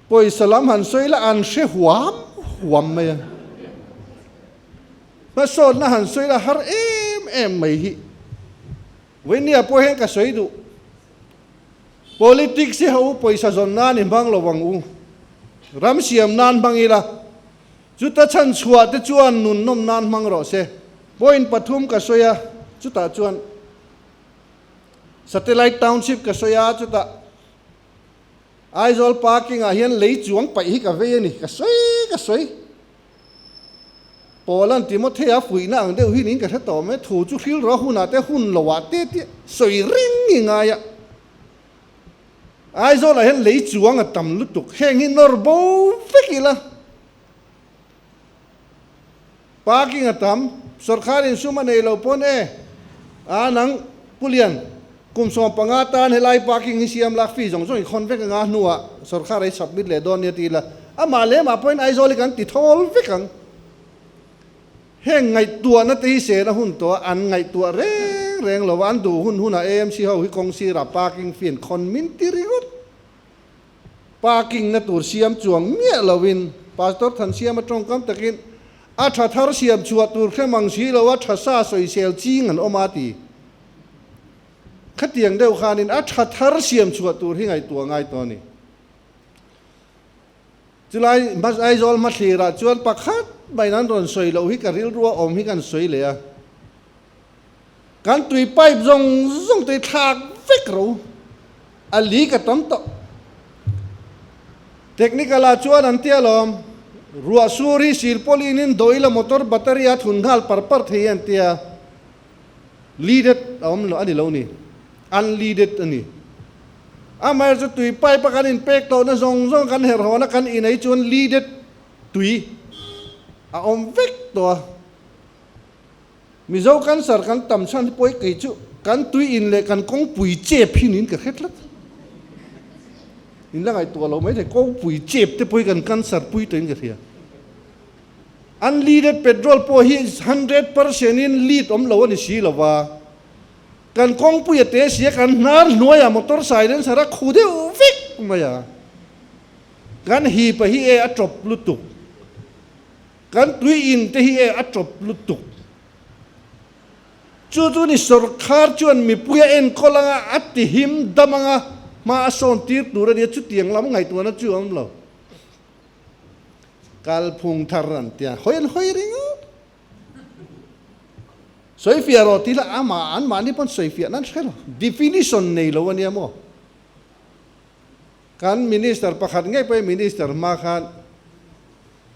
Pawisa lam han sawi la an hre huam huam mai a. Hmasawnna han sawi la har em em mai hi. Vawinia pawh hian ka sawi duh. Politics hi ho pawisa zawn nan i hmang lo ang u. Ram siam nan hmang ila. Chuta chhan chhuah te chuan nun nawm nan hmang rawh se. Point pathum ka sawi a, chutah chuan Satellite Township ka sawi a, chutah Aizawl parking ah hian lei chuang paih hi ka vei a ni, ka sawi ka sawi. Paula'n Timothea fuihna ang deuh hi niin ka hre tawh mai, thu chu hril rawh hunah te hun lo ah te tih sawi reng i ngai a. Aizawl ah hian lei chuang a tam lutuk, heng hi nawr bo vek ila. Parking a tam, sawrkharin sum a nei lo pawn e, a nang Pu Lian, kum 15 tan helai parking hi siam lak fee zawng zawng i khawn vek anga hnuah sawrkhar ei submit leh dawn nia ti ila, amah leh amah pawhin Aizawl hi kan ti thawl vek ang. Heng ngaihtuahna te hi sena hun tawh a, an ngaihtuah reng reng lo a, an duh hun hunah AMC ho hi kawng sirah parking fee an khawn min ti ringawt. Parking na tur siam chuang miah loin Pastor Thansiama tawngkam takin a tha thar siam chhuah tur hre mang si lo a tha sa sawisel ching an awm a ti. Khatiang deuh khanin a tha thar siam chhuah tur hi ngaihtuah ngai tawh a ni. Chulai Aizawl hmathlirah chuan pakhat maiin an rawn sawi loh hi ka rilrua awm hi kan sawi leh a. Kan tui pipe zawng zawng te hi thlak vek ro. A leak a tam tawh. Technical ah chuan an tia lawm. Ruah sur hi silpawlin in dawh ila motor battery a thun nghal par par thei an tia. Leaded a awm lo a ni lo ni. Unleaded a ni. Amaherawhchu tui pipe a kan in pek tawhna zawng zawng kan herh hawn a kan inei chuan leaded tui a awm vek tawh a. Mizo cancer kan tam chhan hi pawi kei chu kan tui in leh kan kawngpui chep hi niin ka hre tlat. In la ngaihtuah lo mai thei kawngpui chep te pawh hi kan cancer pui tawhin ka hria. Unleaded petrol pawh hi 100% in lead awm lo a ni si lova. Kan kawngpui a te sia kan hnar hnuaiah motor silencer a khu deuh vek mai a. Kan hip a hi e a tawp lutuk. Kan tui in te hi e a tawp lutuk. Chu chu ni sawrkhar chuan mipui a enkawl anga a ti him dam anga hma a sawn tir tur a nia chutiang lam ngaihtuahna chu a awm lo. Kalphung thar an tia hawi an hawi ringawt. Sawifiah rawh tih lah amah anmahni pawn sawifiah nan hre lo. Definition nei lo a nia maw? Kan minister pakhat ngei pawhin minister hma khan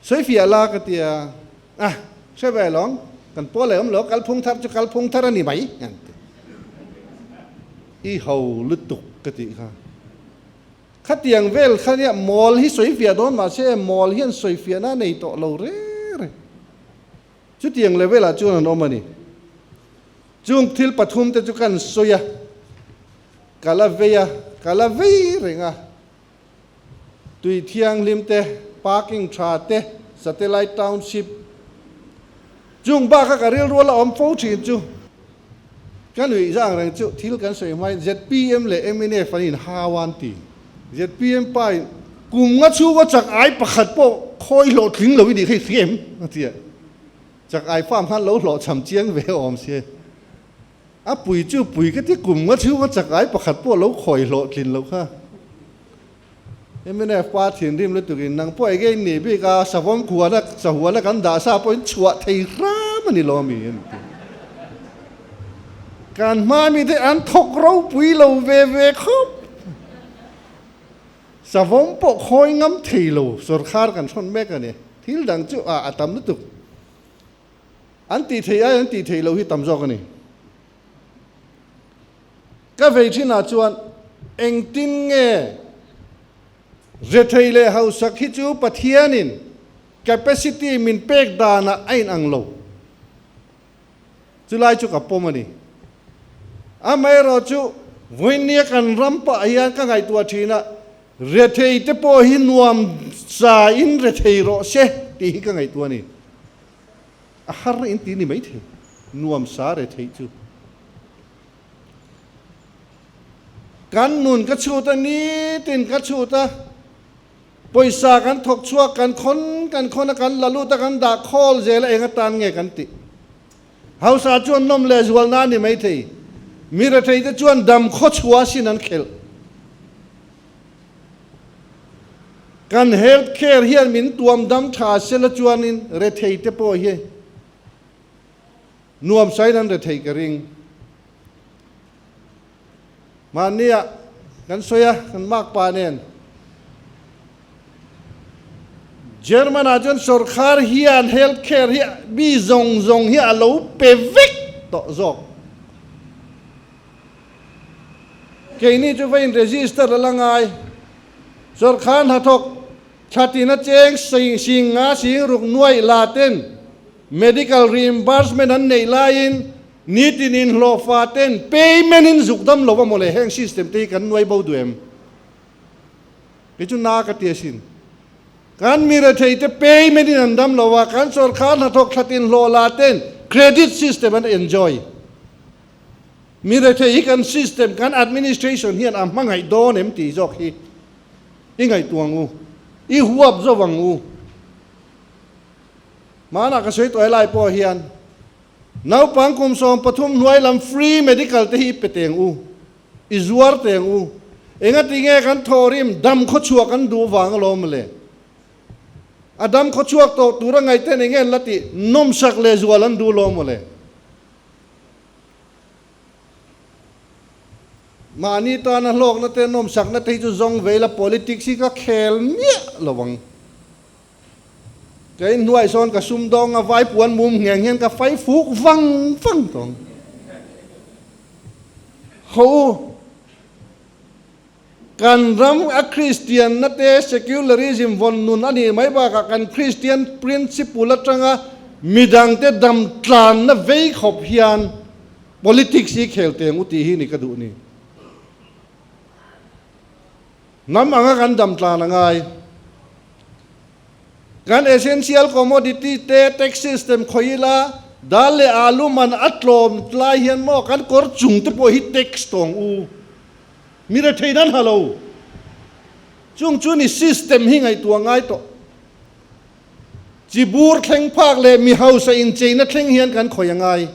sawifiah la ka ti a, ah hre ve alawm, kan pawl leh awm lo, kalphung thar chu kalphung thar a ni mai an ti. I ho lutuk ka tih kha. Khatiang vel kha nia mawl hi sawifiah dawn mahse mawl hian sawifiahna a nei tawh lo reng reng. Chutiang level ah chuan an awm a ni. Chung thil pathum te chu kan sawi a. Ka la vei a, ka la vei reng a. Tui thianghlim te, parking tha te, satellite township chung bak a ka rilru a la awm fo thin chu ka nuih zang reng chu thil kan sawi hmain zpm leh mnf an inhau a an ti. Zpm pa in kum nga chhunga chak ai pakhat pawh khawi hlawhtling lo i nih kha i hria em? a ti a. Chak ai farm khan lo hlawhchham chiang ve awm sia. A pui chu pui ka ti kum nga chhunga chakai pakhat pawh lo khawi hlawhtlin loh kha. Mnf pa thinrim lutuk in nang pawh enge in nih bik a, savawm khuana sahuana kan dah sa pawhin chhuah thei hram a ni lo ami an ti. Kan hma mi te an thawk ropui lo ve ve khawp. Savawm pawh khawi ngam thei lo sawrkhar kan hrawn mek a ni. Thil dang chu a a tam lutuk. An tih theih ai an tih theih loh hi tam zawk a ni. Ka vei thinah chuan engtin nge rethei leh hausak hi chu Pathianin capacity min pek danah a inang lo. Chulai chu ka pawm a ni. Amaherawh chu vawinia kan ram pah hian ka ngaihtuah thin a, rethei te pawh hi nuam sa in rethei rawh se tih hi ka ngaihtuah a ni. A har in ti ni maithei, nuam sa rethei chu. Kan nun ka chhut a, nitin ka chhut a. Pawisa kan thawk chhuak, kan khawn kan khawn a, kan la lut a, kan dah khawl zel a, eng atan nge kan tih? Hausa chuan nawm leh zualna a ni maithei. Mi retheite chuan dam khaw chhuah sin an khelh. Kan health care hian min tuam dam tha sela chuanin retheite pawh hi nuam sain an rethei ka ring. Mahnia kan sawi a, kan makpa nen. German ah chuan sorkar hian health care hi mi zawng zawng hi a lo pe vek tawh zawk. Keini chu va in register a la ngai. Sorkar hnathawk thlatin a cheng sing nga sing ruk nuaih la ten medical reimbursement an neih laiin Nitin in hlawhfa ten payment in zuk dam lo a mawle heng system te hi kan nuai bo duh em? Kei chu na ka ti asin. Kan mi rethei te payment in an dam lo a, kan sorkar hnathawk thlatin hlawh la ten credit system an enjoy. Mi rethei hi kan system, kan administration hian a hmangaih dawn em tih zawk hi i ngaihtuah ang u, i huap zawk ang u. Hmanah ka sawi tawh helai pawh hian Naupang kum 13 hnuai lam free medical te hi i pe teng u, i zuar teng u. Engati nge kan thawhrim dam khawchhuah kan duh vang alawm le? A dam khawchhuak tawh tur a ngaihten enge an la tih? Nawmsak leh zual an duh lawm le? Mahni tana hlawkna te nawmsakna te hi chu zawng ve ila politics hi ka khel miah lo ang. Kei hnuai sawn ka sumdawng a vai puan mum ngheng hian ka fai fuk vang vang tawng. Ho u, kan ram a Kristian na te secularism vawn nun a nih mai bakah kan Kristian principle atanga midang te dam tlan na vei khawp hian politics hi khel teng u tih hi ni ka duh ni. Hnam anga kan dam tlan a ngai. Kan essential commodity te tax system khawih ila, dal leh alu man a tlawm tlai hian maw kan kawr chung te pawh hi tax tawng u. Mi rethei nan ha lo. Chung chu ni system hi ngaihtuah ngai tawh. Chi bur thleng phak leh mi hausa incheina thleng hian kan khawih a ngai.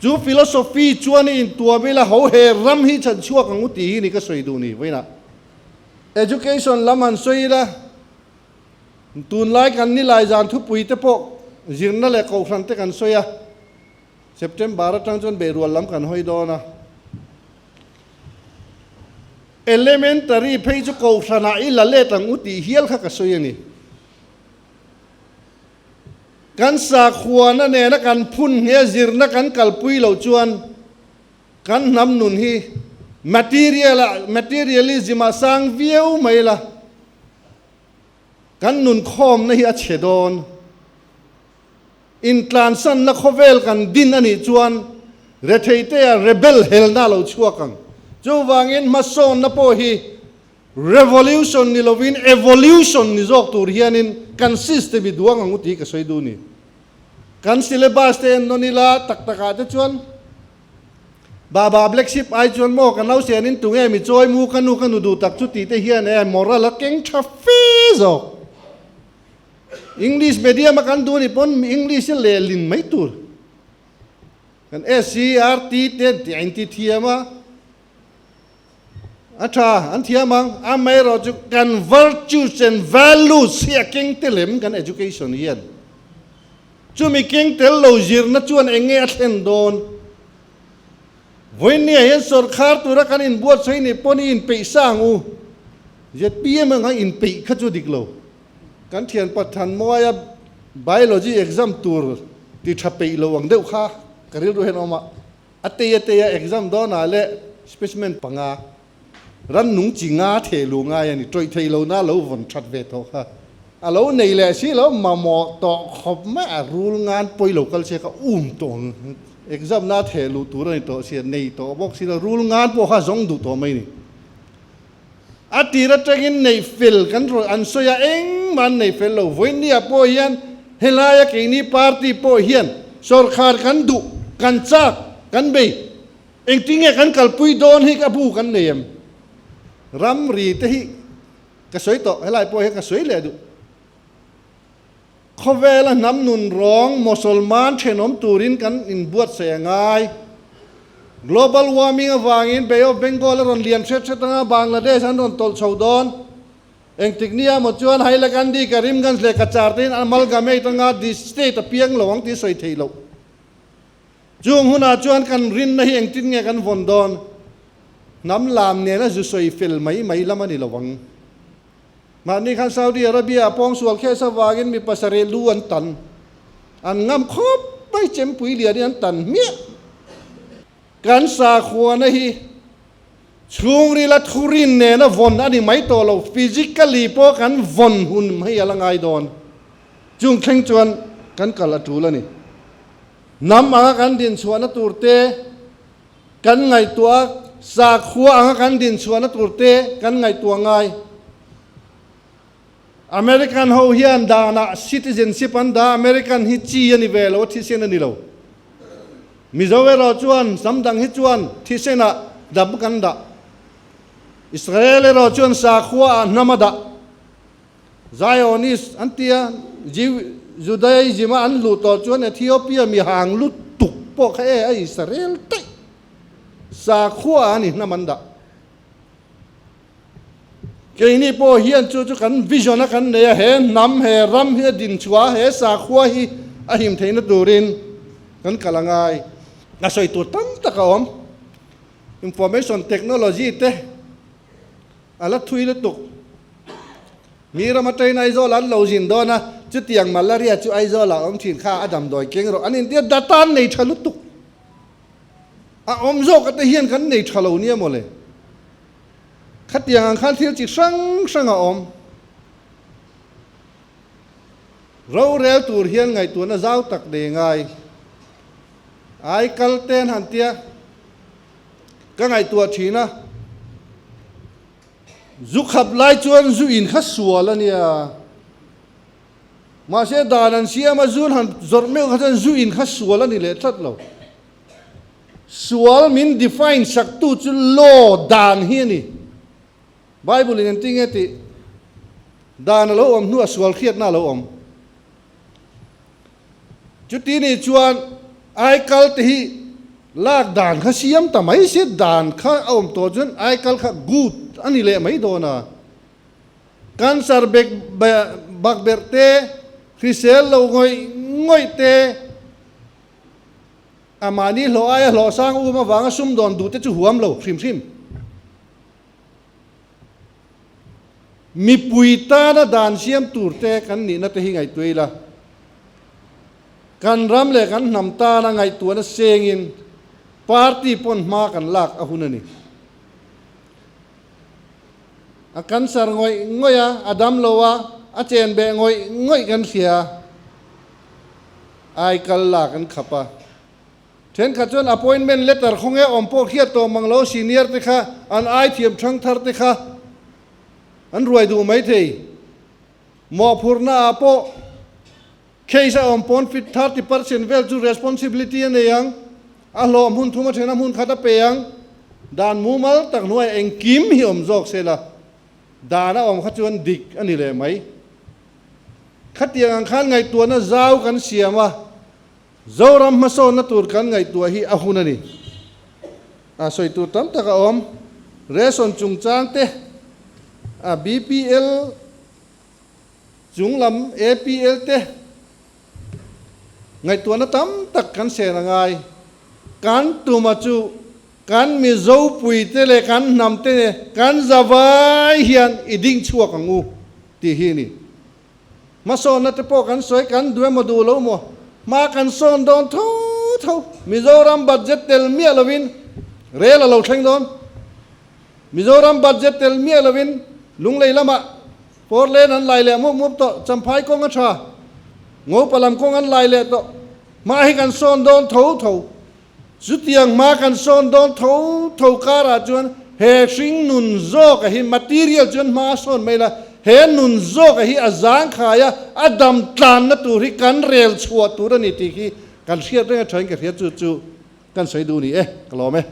Chu philosophy chuan i intuam ila ho he ram hi chhan chhuak ang u tih hi ni ka sawi duh ni vawiinah. Education lam han sawi ila, tunlai kan nilai zan thupui te pawh zirna leh kohhran te kan sawi a, September atang chuan beirual lam kan hawi dawn a. Elementary phei chu kohhranah i la let ang u tih hial kha ka sawi a ni. Kan sakhuana nena kan phun nge zirna kan kalpui loh chuan kan hnam nun hi material ah materialism ah sang viau mai la, kan nun khawmna hi a chhe dawn. Intlansanna khawvel kan din a nih chuan retheiteah rebel helna a lo chhuak ang. Chuvangin hmasawnna pawh hi Revolution ni lovin evolution ni zawk tur hianin kan system i duang ang u tih ka sawi duh ni. Kan syllabus te en nawn ila tak takah te chuan Baba Black Sheep ai chuan maw ka nausianin tunge mi chawi mu ka nu ka nu duh tak chu tih te hian e moral a keng tha fe zawk. English medium a kan duh ni pawn English i lehlin mai tur. Kan SCERT te an tih a inti thiam a. A tha, an thiam ang. Amaherawh chu kan virtues and values hi a keng tel em kan education hian? Chumi keng tel lo zirna chuan eng nge a thlen dawn? Vawinia hian sorkar tura kan inbuatsaih nih pawh ni inpeih sa ang u. Zpm anga inpeih kha chu dik lo. Kan thian Pathanmawia biology exam tur ti tha peih lo ang deuh kha ka rilru hian a awm a. A tei a tei a exam dawnah leh specimen panga rannung chi nga theh luh ngai a ni. Tawih theih lohna a lo vawn that ve tawh kha. A lo nei leh si lo mamawh tawh khawp mai a rul ngan pawi lo kal se kha um tawh ang. Exam na theh luh tur a ni tawh sia nei tawh bawk si lo rul ngan pawh kha zawng duh tawh mai ni. A tir atangin neih fel kan rawn an sawi a engmah an nei fel lo. Vawinia pawh hian helaia keini party pawh hian sorkar kan duh, kan chak, kan bei. Engtin nge kan kalpui dawn hi a bu kan nei em? Ramri te hi. Ka sawi tawh, helai pawh hian ka sawi leh duh. Khawvela hnam nun rawng Mosolman thenawm turin kan inbuatsaih a ngai. Global warming avangin Bay of Bengal a rawn lian hret hret anga Bangladesh an rawn tawlh chho dawn. Engtik nia maw chuan Hailakandi, Karimganj leh Kachar te in amalgamate anga this state a piang lo ang tih sawi theih loh. Chung hunah chuan kan rinna hi engtin nge kan vawn dawn? Hnam lam nena zu sawi fel mai mai lam a ni lo ang. Mahni khan Saudi Arabia a pawngsual khes avangin mi pasarih lu an tan. An ngam khawp mai chempui lian hi an tan hmiah. Kan sakhuana hi chhungrila thurin nena vawn a ni mai tawh lo, physically pawh kan vawn hun mai a la ngai dawn. Chung thleng chuan kan kal a tul a ni. Hnam anga kan dinchhuahna tur te, Kan ngaihtuah a, sakhua anga kan dinchhuahna tur te kan ngaihtuah ngai. American ho hian danah citizenship an dah, American hi chi a ni ve lo, thisen a ni lo. Mizo erawh chuan hnam dang hi chuan thisenah dam kan dah. Israel erawh chuan sakhua ah hnam a dah. Zionist an tia, Judaism a an luh tawh chuan Ethiopia mi hang lutuk pawh kha e a Israel daih sakhua a ni hnam an dah. Keini pawh hian chu chu kan vision a kan nei a, he hnam, he ram hi a din chhuah a, he sakhua hi a him theihna turin kan kal a ngai. A sawi tur tam tak a awm. Information technology te A la thui lutuk. Mi ram atangin Aizawl an lo zin dawn a, chutiang malaria chu Aizawl ah awm thin kha a damdawi keng rawh an intia data an nei tha lutuk. A awm zawk ate hian kan nei tha lo nia mawle. Khatiang ang khan thil chi hrang hrang a awm. Rorel tur hian ngaihtuahna zau tak nei ngai. Ai kal ten han tia. Ka ngaihtuah thin a, zu khap lai chuan zu in kha sual a nia. Mahse dan an siam a, zu han zawrh meuh kha chuan zu in kha sual a ni leh tlat lo. Sual min define sak tu chu law, dan hi a ni. Bible in engtin nge tih? Dan a lo awm hnuah sual hriatna a lo awm. Chuti nih chuan aikal te hi lak dan kha siam ta mai se, dan kha a awm tawh chuan aikal kha good a ni leh mai dawn a. Cancer bek bakberh te, hrisel lo ngawih ngawih te, a mahni hlawh aia hlawh sang um avanga sumdawn duh te chu huam lo hrim hrim. Mipui tana dan siam tur te kan nihna te hi ngaihtuah ila, kan ram leh kan hnam tana ngaihtuahna sengin party pawn hma kan lak a hun a ni. A cancer ngawih ngawih a, a dam lo a, a chen beh ngawih ngawih kan hria a, aikal lak an khap a. Thenkhat chuan appointment letter khawnge awm pawh hriat tawh mang lo senior te kha an ai thiam thang thar te kha an ruai duh mai thei. Mawhphurhna ah pawh case a awm pawn fit 30% vel chu responsibility a nei ang, a hlawh hmun thum a then a hmun khat a pe ang, dan mumal tak hnuaiah engkim hi awm zawk se la, dan a awm kha chuan dik a ni leh mai. Khatiang ang khan ngaihtuahna zau kan siam a. Zoram hmasawnna tur kan ngaihtuah hi a hun a ni. A sawi tur tam tak a awm. Ration chungchang te, a BPL chung lam APL te ngaihtuahna tam tak kan sen a ngai. Kan tuma chu kan Mizo puite leh kan hnam te kan zavai hian i ding chhuak ang u tih hi a ni. Hmasawnna te pawh kan sawi kan duh emaw duh lo maw? Hma kan sawn dawn tho tho. Mizoram budget tel miah lovin rel a lo thleng dawn. Mizoram budget tel miah lovin Lunglei lamah Portland an lai leh mup mup tawh, Champhai kawng a tha, Ngopa lam kawng an lai leh tawh. Hma hi kan sawn dawn tho tho. Chutiang hma kan sawn dawn tho tho karah chuan he hring nun zawka hi material chuan hma a sawn mai la, he nun zawka hi a zangkhai a, a dam tlanna tur hi kan rel chhuah tur a ni tih hi kan hriat reng a thain ka hria chu chu kan sawi duh ni e, ka lawm e.